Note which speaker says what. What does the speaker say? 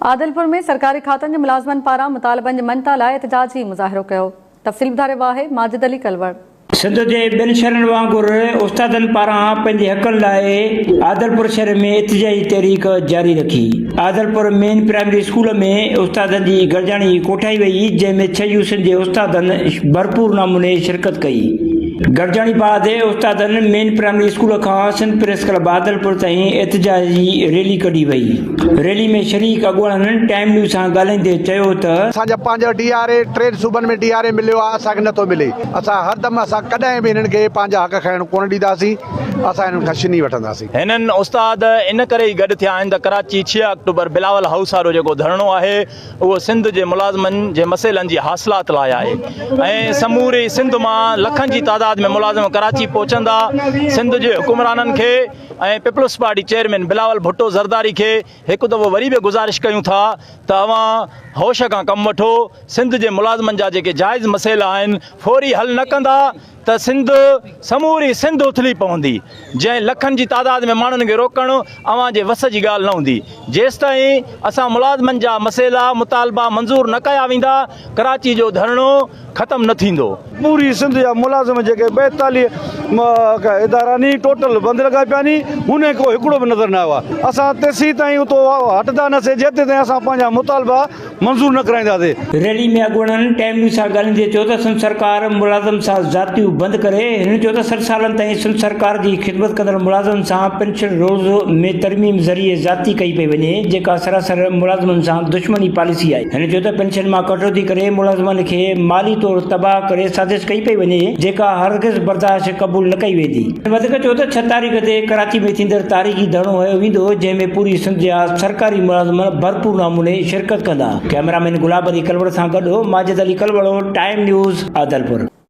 Speaker 1: عادلپور ۾ سرڪاري کاتن جي ملازمن پاران مطالبن جي مڃتا لاء احتجاجي مظاهرو ڪيو. تفصيل ٻڌائي رهيو آهي ماجد علي ڪلوڙ.
Speaker 2: سنڌ جي ٻين شھرن وانگر استادن پاران پنھنجي حقن لاء عادلپور شھر ۾ احتجاجي تحريڪ جاري رکي. عادلپور مين پرائمري اسڪول ۾ استادن جي گڏجاڻي ڪوٺائي وئي جنھن ۾ ڇهه يوسين جي استادن ڀرپور نموني شرڪت ڪئي. گڏجاڻي بعد استادن مين پرائمري اسڪول کان سنڌ پريس ڪلب عادلپور تائين احتجاجي ريلي ڪڍي وئي. ريلي ۾ شريڪ اڳواڻن ٽائيم نيوز سان ڳالهائيندي چيو ته.
Speaker 3: اسان جا پنهنجا ڊي آر اي ٽن صوبن ۾ ڊي آر اي مليو آهي اسان کي نٿو ملي اسان هردم اسان ڪڏهن به هنن کي پنهنجا حق کائڻ ڪونه ڏينداسين اسان هنن کان ڇني وٺنداسين.
Speaker 4: هنن استاد ان ڪري ئي گڏ ٿيا آهن ته ڪراچي ڇهه آڪٽوبر بلاول هائوس وارو جيڪو ڌرڻو آهي اهو سنڌ جي ملازمن جي مسئلن جي حاصلات لاء آهي ۽ سموري سنڌ مان لکن جي تعداد ۾ ملازم ڪراچي پهچندا سنڌ جي حڪمرانن کي ۽ peoples party chairman Bilawal Bhutto Zardari کي هڪ دفعو وري به گذارش ڪيون ٿا ته اوهان هوش کان ڪم وٺو، سنڌ جي ملازمن جا جيڪي جائز مسئلا آهن فوري حل نه ڪندا ته سنڌ سموري سنڌ اٿلي پوندي، جنهن لکن جي تعداد ۾ ماڻهن کي روڪڻ اوهان جي وس جي ڳالهه نه هوندي، جيستائين اسان ملازمن جا مسئلا مطالبا منظور نه ڪيا ويندا ڪراچي جو ڌرڻو ختم نه ٿيندو.
Speaker 5: پوري سنڌ جا ملازم جيڪي 42 ادارا ني ٽوٽل بند لڳا پيا ني انهي ڪو هڪڙو به نظر نه آيو آهي اسان تيسين تائين اتو هٽندا نه سي جيتي تائين اسان پنهنجا مطالبا منظور نه ڪرائيندا سي.
Speaker 2: ريلي ۾ اڳواڻن ٽائيم نيوز سان ڳالهائيندي چيو ته سنڌ سرڪار ملازم سان زيادتيون بند ڪري هنن چيو ته 60 سالن تائين سنڌ سرڪار جي خدمت ڪندڙ ملازمن سان پينشن رولز ۾ ترميم ذريعي زيادتي ڪئي پئي وڃي جيڪا سراسر ملازمن سان دشمني پاليسي آهي. هن چيو ته پينشن مان ڪٽوتي ڪري ملازمن کي مالي طور تباهه ڪري سازش ڪئي پئي وڃي جيڪا هرگز برداشت قبول نه ڪئي ويندي. هن وڌيڪ چيو ته ڇهه تاريخ تي ڪراچي ۾ ٿيندڙ تاريخي ڌرڻو هنيو ويندو جنهن ۾ پوري سنڌ جا سرڪاري ملازم ڀرپور نموني شرڪت ڪندا. ڪئميرا مين گلاب علي ڪلوڙ سان گڏ ماجد علي ڪلوڙو، ٽائيم نيوز، عادلپور.